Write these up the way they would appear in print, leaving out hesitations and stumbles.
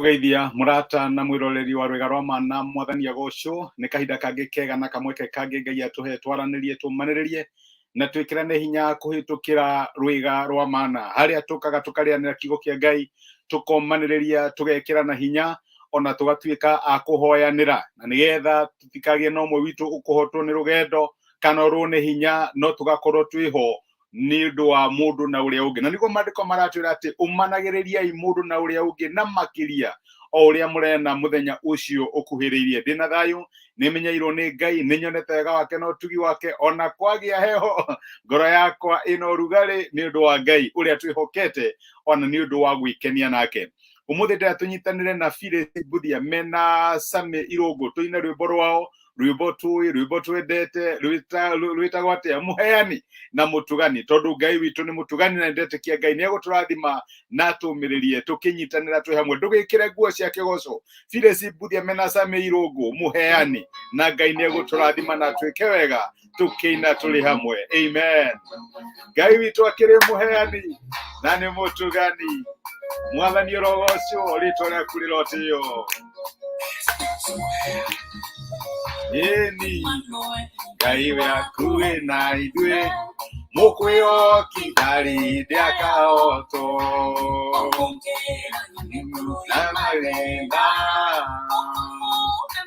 Nĩndakũgeithia mũrata na mwĩroreri wa rwĩga rwa ma na mwathani agocwo. Nĩ kahinda kangĩ kega na kamweke kangĩ Ngai atũhe twaranĩrie, tũmanĩrĩrie na twĩkĩrane hinya kũhĩtũkĩra rwĩga rwa mana, harĩa tũkaga tũkarĩanĩra kiugo kĩa Ngai, tũkomanĩrĩria, tũgekĩrana hinya, ona tũgatuĩka a kũhoyanĩra, na nĩgetha tũtikagĩe na ũmwe witũ ũkũhotwo nĩ rũgendo kana ũrwo nĩ hinya, no tũgakorwo twĩho nĩ ũndũ wa mũndũ na ũrĩa ũngĩ. Na nĩguo maandĩko maratwĩra atĩ ũmanagĩrĩriai mũndũ na ũrĩa ũngĩ, na makĩria o ũrĩa mũrena mũthenya ũcio ũkuhĩrĩirie. Ndĩna thayũ, nĩmenyeirwo nĩ Ngai, nĩnyonete wega wake na ũtugi wake, ona kwagĩa heho ngoro yakwa ĩna ũrugarĩ nĩ ũndũ wa Ngai ũrĩa twĩhokete, ona nĩ ũndũ wa gwĩkenia nake. Ũmũthĩ ndĩra tũnyitanĩre na Phyllis Mbuthia mena Sammy Irũngũ, tũine rwĩmbo rwao, rwĩmbo tũĩ, rwĩmbo twendete, rwĩtagwo atĩa? Mũheani na Mũtugani, tondũ Ngai witũ nĩ mũtugani, na nĩndetĩkia Ngai nĩ egũtũrathima na atũmĩrĩrie tũkĩnyitanĩra twĩ hamwe. Ndũgĩkĩre nguo cia kĩgoco. Phyllis Mbuthia mena Sammy Irũngũ, Mũheani, na Ngai nĩ egũtũrathima na twĩke wega tũkĩina tũrĩ hamwe. Amen. Ngai witũ akĩrĩ mũheani na nĩ mũtugani. Mwathani ũrogocwo, rĩtwa rĩaku rĩrotĩo. Ĩni Ngai wĩ hakuhĩ na ithuĩ, mũkwĩhoki ndarĩ hĩndĩ akahotwo. Na marenda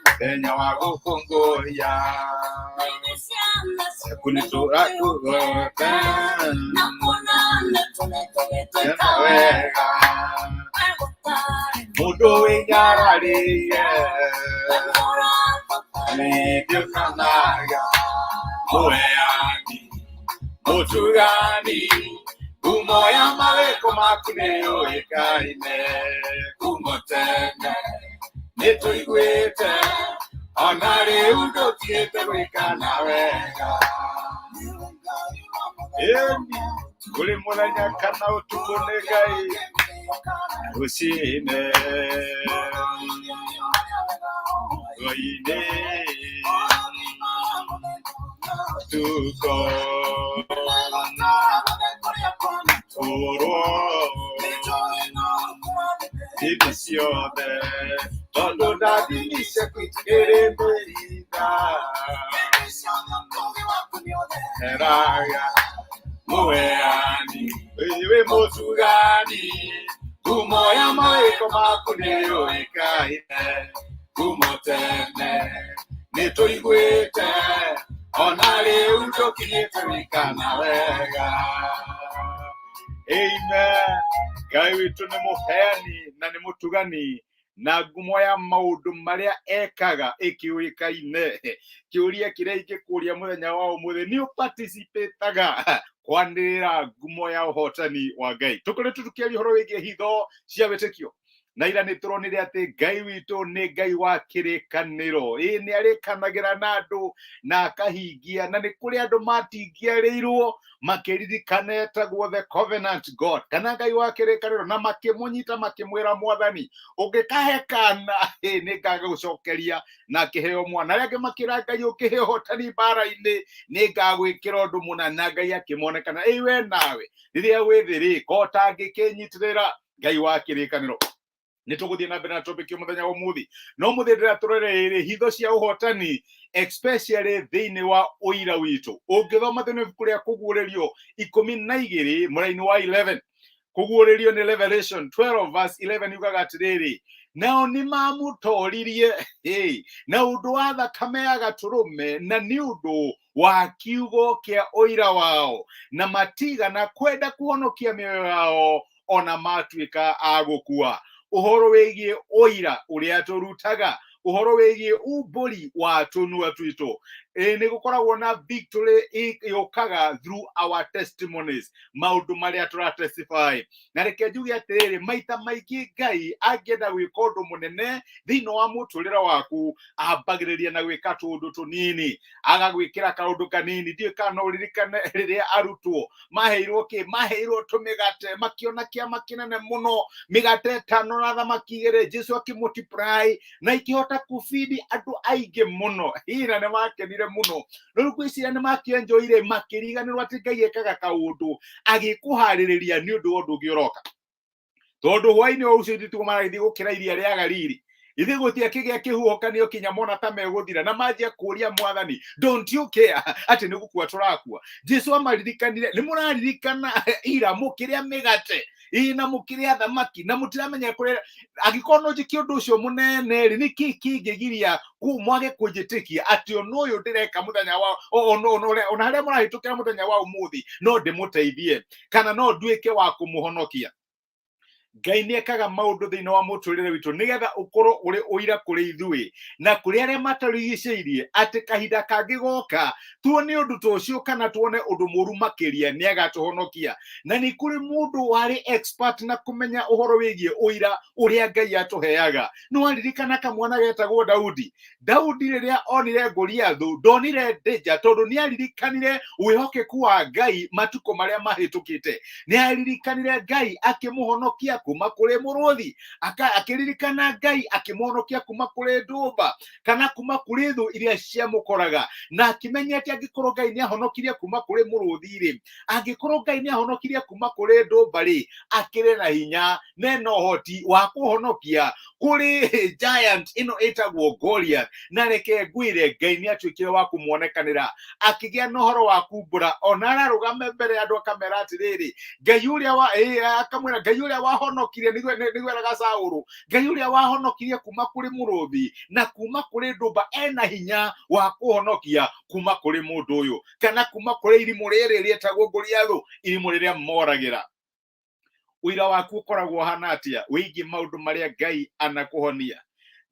mũthenya wa gũkũngũiya ciaku nĩtũrakũgota na wega mũndũ wĩnyararĩire nĩndĩũkanaga. Mũheani mũtugani, ngumo ya mawĩko maku nĩyũĩkaine kuuma tene. Nĩtũiguĩte, ona rĩu ndũtigĩte gwĩka na wega. Ĩni kũrĩ mũthenya kana ũtukũ nĩ Ngai rũcinĩ rwa-inĩ tuko tũrwo hĩndĩ ciothe, tondũ ndathimi ciaku itikĩrĩ mĩhinda heraga. Mũheani wĩ mũtugani, ngumo ya mawĩko maku nĩyũĩkaine kuuma tene. Nĩtũiguĩte, ona rĩu ndũkinyĩte gwĩkana wega. Amen. Ngai witũ nĩ mũheani na nĩ mũtugani, na ngumo ya maũndũ marĩa ekaga ĩkĩũĩkaine. Kĩũria kĩrĩa ingĩkũria mũthenya wa ũmũthĩ, nĩ ũparticipataga kwanĩrĩra ngumo ya ũhotani wa Ngai? Tũkoretwo tũkĩaria ũhoro wĩgiĩ hitho cia wĩtĩkio, na ira nĩ tũronire atĩ Ngai witũ nĩ Ngai wa kĩrĩkanĩro. Ĩ nĩ arĩkanagĩra na andũ na akahingia, na nĩ kũrĩ andũ matingiarĩirwo makĩririkana etagwo the covenant God kana Ngai wa kĩrĩkanĩro, na makĩmũnyita makĩmwĩra, Mwathani, ũngĩkahe kana ĩ nĩ ngagũcokeria na akĩheo mwana. Arĩa angĩ makĩra Ngai, ũkĩhe ũhotani mbara-inĩ nĩ ngagwĩkĩra ũndũ mũna, na Ngai akĩmonekana. Ĩ we nawe rĩrĩa wĩ thĩ rĩ, ko ũtangĩkĩnyitĩrĩra Ngai wa kĩrĩkanĩro? Nĩ tũgũthiĩ na mbere na topic mũthenya wa ũmũthĩ, no mũthĩ ndĩra tũrore hitho cia ũhotani, especially thĩinĩ wa ũira witũ. Ũngĩthoma thĩinĩ wa ibuku rĩa Kũguũrĩrio 12 mũraini wa 11, Kũguũrĩrio nĩ Revelation 12 verse 11, yugaga atĩrĩrĩ, nao nĩ mamũtoririe, hey, na ũndũ wa thakame ya gatũrũme na nĩ ũndũ wa kiugo kĩa ũira wao, na matigana kwenda kũhonokia mĩoyo yao ona matuĩka a gũkua. Ũhoro wĩgiĩ ũira ũrĩa tũrutaga, ũhoro wĩgiĩ umbũri wa tũnua twitũ, ĩ nĩ gũkoragwo na victory yũkaga through our testimonies, maũndũ marĩa tũra testify. Na reke njuge atĩrĩrĩ, maita maingĩ Ngai angĩenda gwĩka ũndũ mũnene thĩinĩ wa mũtũrĩre waku, ambagĩrĩria na gwĩka tũũndũ tũnini, agagwĩkĩra kaũndũ kanini. Ndiũĩ kana no ũririkane rĩrĩa arutwo maheirwo kĩ, maheirwo tũmĩgate, makĩona kĩama kĩnene mũno, mĩgate ĩtano na thamaki igĩrĩ. Jesu akĩmultiply na ikĩhota kũbidi andũ aingĩ mũno. Hihi na nĩ makenire mũno, no rĩu ngwĩciria nĩ makĩenjoire, makĩriganĩrwo atĩ Ngai ekaga kaũndũ agĩkũharĩrĩria nĩ ũndũ wa ũndũ ũngĩ ũroka. Tondũ hwainĩ o ũcio tiguo maragĩthiĩ gũkĩra iria rĩa Galili, ithuĩ gũtiakĩgĩa kĩhuhũkanio kinya mona ta megũthira, na manjia kũria Mwathani, don't you care atĩ nĩ gũkua tũrakua? Jesu amaririkanire, nĩ mũraririkana ira mũkĩrĩa mĩgate ĩ na mũkĩrĩa thamaki na mũtiramenya kũrĩa? Angĩkorwo no njĩke ũndũ ũcio mũnene rĩ, nĩ kĩ kĩngĩgiria mwage kũnjĩtĩkia atĩ ũndũ ũyũ ndĩreka mũthenya wa ona harĩa mũrahĩtũkĩra mũthenya wa ũmũthĩ no ndĩmũteithie kana no nduĩke wa kũmũhonokia? Ngai nĩ ekaga maũndũ thĩinĩ wa mũtũrĩre witũ nĩgetha ũkorwo ũrĩ ũira kũrĩ ithuĩ na kũrĩ arĩa matarigicĩirie atĩ kahinda kangĩ goka tuone ũndũ ta ũcio kana tuone ũndũ mũru makĩria, nĩ agatũhonokia. Na nĩ kũrĩ mũndũ warĩ expert na kũmenya ũhoro wĩgiĩ ũira ũrĩa Ngai atũheaga. Nĩ waririkana kamwana getagwo Daudi? Daudi rĩrĩa onire Goliathu ndonire danger, tondũ nĩ aririkanire wĩhokeku wa Ngai matukũ marĩa mahĩtũkĩte. Nĩ aririkanire Ngai akĩmũhonokia kuma kũrĩ mũrũthi, akĩririkana Ngai akĩmũhonokia kuma kũrĩ ndũmba kana kuma kũrĩ thũ iria ciamũkoraga, na akĩmenya atĩ angĩkorwo Ngai nĩ ahonokirie kuma kũrĩ mũrũthi rĩ, angĩkorwo Ngai nĩ ahonokirie kuma kũrĩ ndũmba rĩ, akĩrĩ na hinya na ena ũhoti wa kũhonokia kũrĩ giant ĩno ĩtagwo Goliath. Na reke ngwĩre, Ngai nĩ atuĩkire wa kũmuonekanĩra, akĩgĩa na ũhoro wa kumbũra, ona ararũgama mbere ya andũ akamera atĩrĩrĩ, Ngai ũrĩa wa akamwĩra Ngai ũrĩa wahonokirie, nĩguo eraga Saũlũ, Ngai ũrĩa wahonokirie kuma kũrĩ mũrũthi na kuma kũrĩ ndũmba ena hinya wa kũhonokia kuma kũrĩ mũndũ ũyũ kana kuma kũrĩ irimũ rĩrĩ rĩetagwo Goliathu, irimũ rĩrĩa moragĩra. Ũira waku ũkoragwo ũhana atĩa wĩgiĩ maũndũ marĩa Ngai anakũhonia?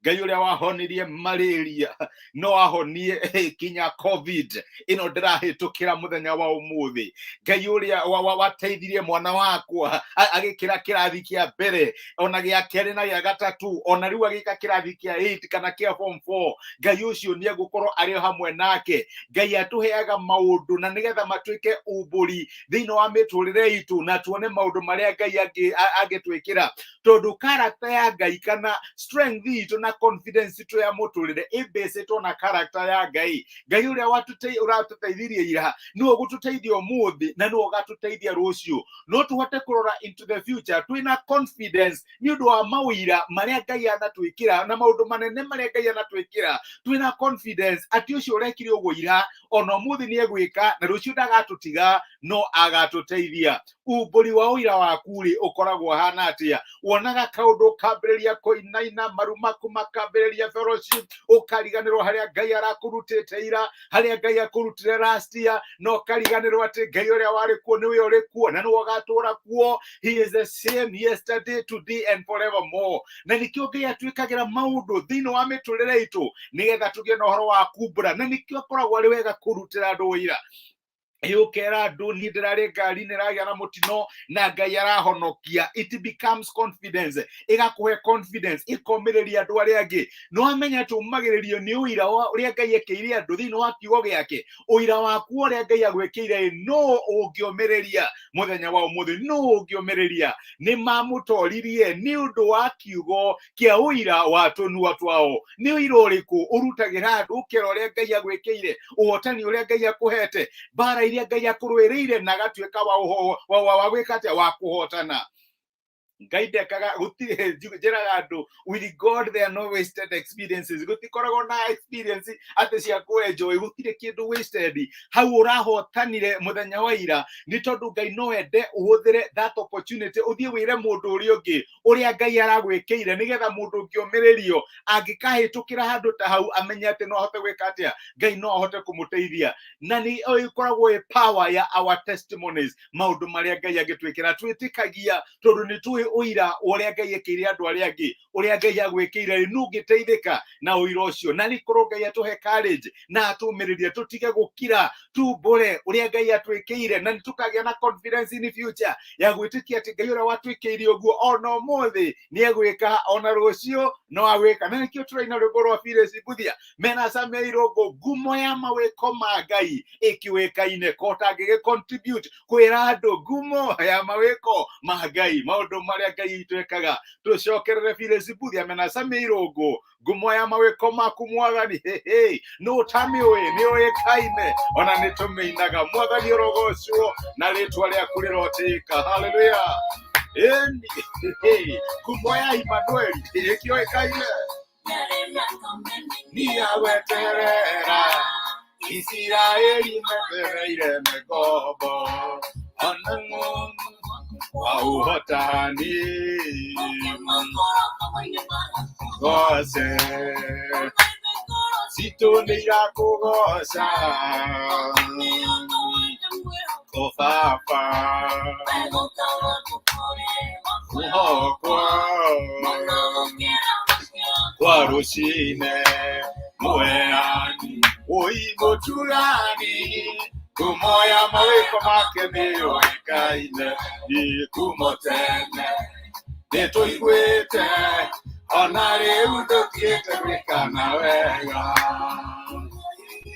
Ngai ũrĩa wahonirie malaria no ahonie kinya COVID ĩno ndĩrahĩtũkĩra mũthenya wa ũmũthĩ. Ngai ũrĩa wateithirie mwana wakwa agĩkĩra kĩrathi kĩa mbere ona gĩa kerĩ na gĩa gatatũ, ona rĩu agĩka kĩrathi kĩa 8 kana kĩa form 4, Ngai ũcio nĩ egũkorwo arĩ hamwe nake. Ngai atũheaga maũndũ na nĩgetha matuĩke umbũri thĩinĩ wa mĩtũrĩre itũ na tuone maũndũ marĩa Ngai angĩtwĩkĩra, tondũ character ya Ngai kana strength itũ na confidence itũ ya mũtũrĩre ĩmbĩcĩtwo na character ya Ngai. Ngai ũrĩa ũratũteithirie ira nĩwe ũgũtũteithia ũmũthĩ na nĩwe ũgatũteithia rũciũ. No tũhote kũrora into the future twĩna confidence nĩ ũndũ wa mawĩra marĩa Ngai anatwĩkĩra na maũndũ manene marĩa Ngai anatwĩkĩra. Twĩna confidence atĩ ũcio ũrekire ũguo ira, ona ũmũthĩ nĩ egwĩka, na rũciũ ndagatũtiga, no agatũteithia. Umbũri wa ũira waku rĩ, ũkoragwo ũhana atĩa? Wonaga kaũndũ ũkambĩrĩria kũinaina, maru maku makambĩrĩria fellowship, ũkariganĩrwo harĩa Ngai arakũrutĩte ira, harĩa Ngai akũrutire last year, na ũkariganĩrwo atĩ Ngai ũrĩa warĩ kuo nĩwe ũrĩ kuo na nĩwe ũgatũra kuo. He is the same yesterday, today and forevermore. Na nĩkĩo Ngai atwĩkagĩra maũndũ thĩinĩ wa mĩtũrĩre itũ nĩgetha tũgĩe na ũhoro wa kumbũra, na nĩkĩo akoragwo arĩ wega kũrutĩra andũ ũira. Ũkera andũ, niĩ ndĩrarĩ ngari-inĩ ĩragĩa na mũtino na Ngai arahonokia. It becomes confidence, ĩgakũhe confidence, ĩkomĩrĩria andũ arĩa angĩ. No amenya atĩ ũmagĩrĩrio nĩ ũira wa ũrĩa Ngai ekĩire andũ thĩinĩ wa kiugo gĩake. Ũira waku ũrĩa Ngai agwĩkĩire, no ũngĩũmĩrĩria mũthenya wa ũmũthĩ, no ũngĩũmĩrĩria. Nĩ mamũtoririe nĩ ũndũ wa kiugo kĩa ũira wa tũnua twao. Nĩ ũira ũrĩkũ ũrutagĩra andũ, ũkera ũrĩa Ngai agwĩkĩire, ũhotani ũrĩa Ngai akũhete, mbara iria Ngai akũrũĩrĩire na agatuĩka wa gwĩka atĩa, wa kũhotana? Ngai ndekaga gũtirĩ, njĩraga andũ, with God there are no wasted experiences. Gũtikoragwo na experience atĩ cia kũ-enjoy, gũtirĩ kĩndũ wasted. Hau ũrahotanire mũthenya wa ira nĩ tondũ Ngai no ende ũhũthĩre that opportunity ũthiĩ wĩre mũndũ ũrĩa ũngĩ ũrĩa Ngai aragwĩkĩire, nĩgetha mũndũ ũngĩ ũmĩrĩrio angĩkahĩtũkĩra handũ ta hau amenye atĩ no ahote gwĩka atĩa, Ngai no ahote kũmũteithia. Na nĩ ĩkoragwo ĩ power ya our testimonies, maũndũ marĩa Ngai angĩtwĩkĩra. Twĩtĩkagia tondũ nĩ tũĩ ũira ũrĩa Ngai ekĩire andũ arĩa angĩ. Ũrĩa Ngai agwĩkĩire, nũ ũngĩteithĩka na ũira ũcio? Na nĩ korwo Ngai atũhe courage na atũmĩrĩrie tũtige gũkira, tumbũre ũrĩa Ngai atwĩkĩire, na nĩ tũkagĩa na confidence in future ya gwĩtĩkia atĩ Ngai ũrĩa watwĩkĩire ũguo ona ũmũthĩ nĩ egwĩka, ona rũciũ no agwĩka. Na nĩkĩo tũraina rwĩmbo rwa Phyllis Mbuthia mena Samia Irũngũ, ngumo ya mawĩko ma Ngai ĩkĩũĩkaine. Kota angĩgĩ contribute kwĩra andũ ngumo ya mawĩko ma Ngai, maũndũ marĩa Ngai witũ ekaga. Tũcokerere Phyllis Mbuthia mena Samia Irũngũ, ngumo ya mawĩko maku Mwathani, hehe, nũ ũtamĩũĩ? Nĩ ũĩkaine, ona nĩ tũmĩinaga. Mwathani ũrogocwo na rĩtwa rĩaku rĩrotĩka. Haleluya. Ĩni, ngumo ya Emmanuel ĩkĩoĩkaine niyagweterera Isiraeli metereire mĩgombo ona wa ũhotani goce citũ nĩ irakũgoca o baba mwĩhokwa kwa rũcinĩ mũheani ũi mũtugani ngumo ya mawĩko make nĩyũĩkaine nĩ kumo tene nĩtũiguĩte ona rĩu ndũtigĩte gwĩkana wega.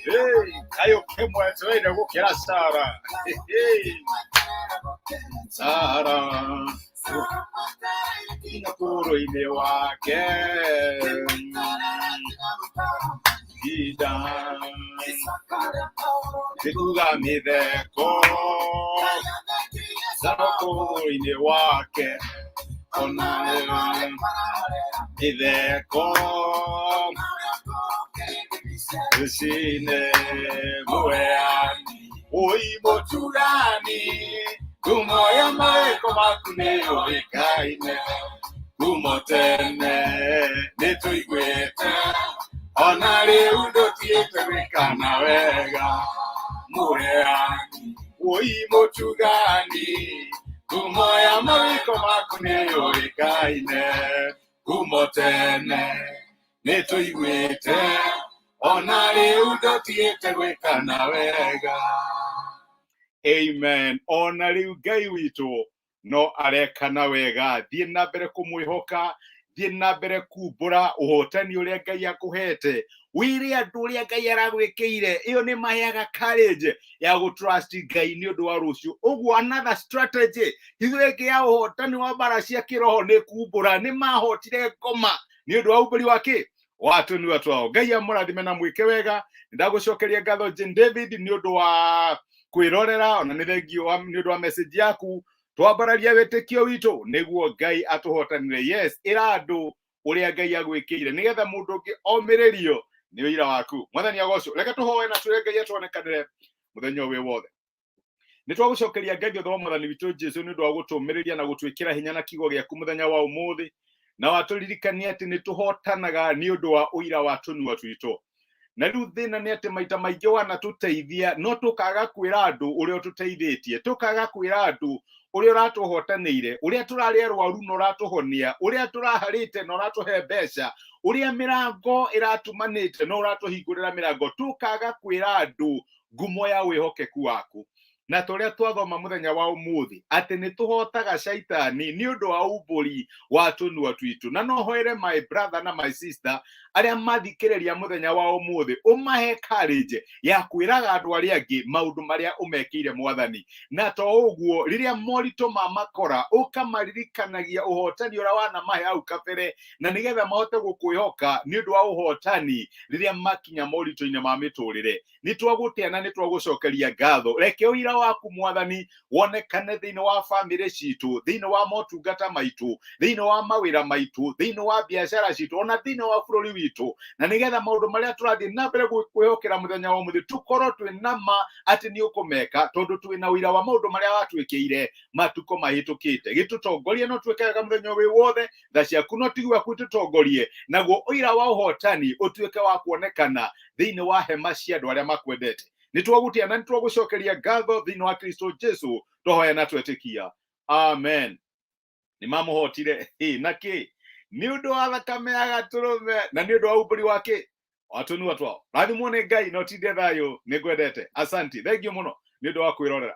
Hey, kayũ kĩmwetereire gũkĩra Sara. Hey, Sara ũkũrũ-inĩ wake ihinda nĩkuga mĩtheko Sara ũkũrũ-inĩ wake ona mĩtheko rũcinĩ mũheani ũi mũtugani ngumo ya mawĩko maku nĩyũĩkaine kumo tene nĩtũiguĩte ona rĩu ndũtigĩte gwĩkana wega mũheani ũi mũtugani ngumo ya mawĩko maku nĩyũĩkaine kumo tene nĩtũiguĩte ona rĩu ndũtigĩte gwĩkana wega. Amen. Ona rĩu Ngai witũ no arekana wega. Thiĩ na mbere kũmwĩhoka, thiĩ na mbere kumbũra ũhotani ũrĩa Ngai akũhete, wĩre andũ ũrĩa Ngai aragwĩkĩire. Ĩyo nĩ maheaga courage ya gũ trust Ngai nĩ ũndũ wa rũciũ. Ũguo another strategy, hitho ĩngĩ ya ũhotani wa mbara cia kĩroho nĩ kumbũra. Nĩ mahotire ngoma nĩ ũndũ wa umbũri wa kĩ wa tũnua twao. Ngai amũrathime na mwĩke wega. Nĩndagũcokeria ngatho Jane David nĩ ũndũ wa kwĩrorera, ona nĩ thengio nĩ ũndũ wa message yaku. Twambararia wĩtĩkio witũ nĩguo Ngai atũhotanire. Yes, ĩra andũ ũrĩa Ngai agwĩkĩire nĩgetha mũndũ ũngĩ omĩrĩrio nĩ ũira waku. Mwathani agocwo. Reke tũhoe na twĩre Ngai atuonekanĩre mũthenya ũyũ wĩ wothe. Nĩ twagũcokeria Ngai thutha wa Mwathani witũ Jesu nĩ ũndũ wa gũtũmĩrĩria na gũtwĩkĩra hinya na kiugo gĩaku mũthenya wa ũmũthĩ, na watũririkania atĩ nĩ tũhotanaga nĩ ũndũ wa ũira wa tũnua twitũ. Na rĩu thĩna nĩ atĩ maita maingĩ wanatũteithia no tũkaga kwĩra andũ ũrĩa ũtũteithĩtie, tũkaga kwĩra andũ ũrĩa ũratũhotanĩire, ũrĩa tũrarĩ arwaru na ũratũhonia, ũrĩa tũraharĩte na ũratũhe mbeca, ũrĩa mĩrango ĩratumanĩte na ũratũhingũrĩra mĩrango, tũkaga kwĩra andũ ngumo ya wĩhokeku waku. Na tũrĩa twathoma mũthenya wa ũmũthĩ atĩ nĩ tũhotaga caitani nĩ ũndũ wa umbũri wa tũnua twitũ. Na no hoere my brother na my sister arĩa mathikĩrĩria mũthenya wa ũmũthĩ, ũmahe courage ya kwĩraga andũ arĩa angĩ maũndũ marĩa ũmekĩire Mwathani. Na to ũguo, rĩrĩa moritũ mamakora ũkamaririkanagia ũhotani ũrĩa wanamahe hau kabere, na nĩgetha mahote gũkwĩhoka nĩ ũndũ wa ũhotani rĩrĩa makinya moritũ-inĩ ma mĩtũrĩre. Nĩ twagũtĩa na nĩ twagũcokeria ngatho. Reke ũira waku Mwathani wonekane thĩinĩ wa bamĩrĩ citũ, thĩinĩ wa motungata maitũ, thĩinĩ wa mawĩra maitũ, thĩinĩ wa biacara citũ, ona thĩinĩ wa bũrũri witũ, na nĩgetha maũndũ marĩa tũrathiĩ na mbere kwĩhokera mũthenya wa ũmũthĩ tũkorwo twĩ na ma atĩ nĩ ũkũmeka, tondũ twĩ na ũira wa maũndũ marĩa watwĩkĩire matukũ mahĩtũkĩte. Gĩtũtongorie no twĩke wega mũthenya wĩ wothe, tha ciaku no tiguo aku tũtongorie, naguo ũira wa ũhotani ũtuĩke wa kuonekana thĩinĩ wa hema cia andũ arĩa makwendete. Nĩ twagũtĩa na nĩ twagũcokeria ngatho thĩinĩ wa Kristo Jesu, twahoya na twetĩkia, amen. Nĩ mamũhotire na kĩ? Nĩ ũndũ wa thakame ya gatũrũme na nĩ ũndũ wa umbũri wa kĩ wa tũnua twao. Rathimwo nĩ Ngai na ũtinde thayũ. Nĩ ngwendete. Asanti, thank you mũno nĩ ũndũ wa kwĩrorera.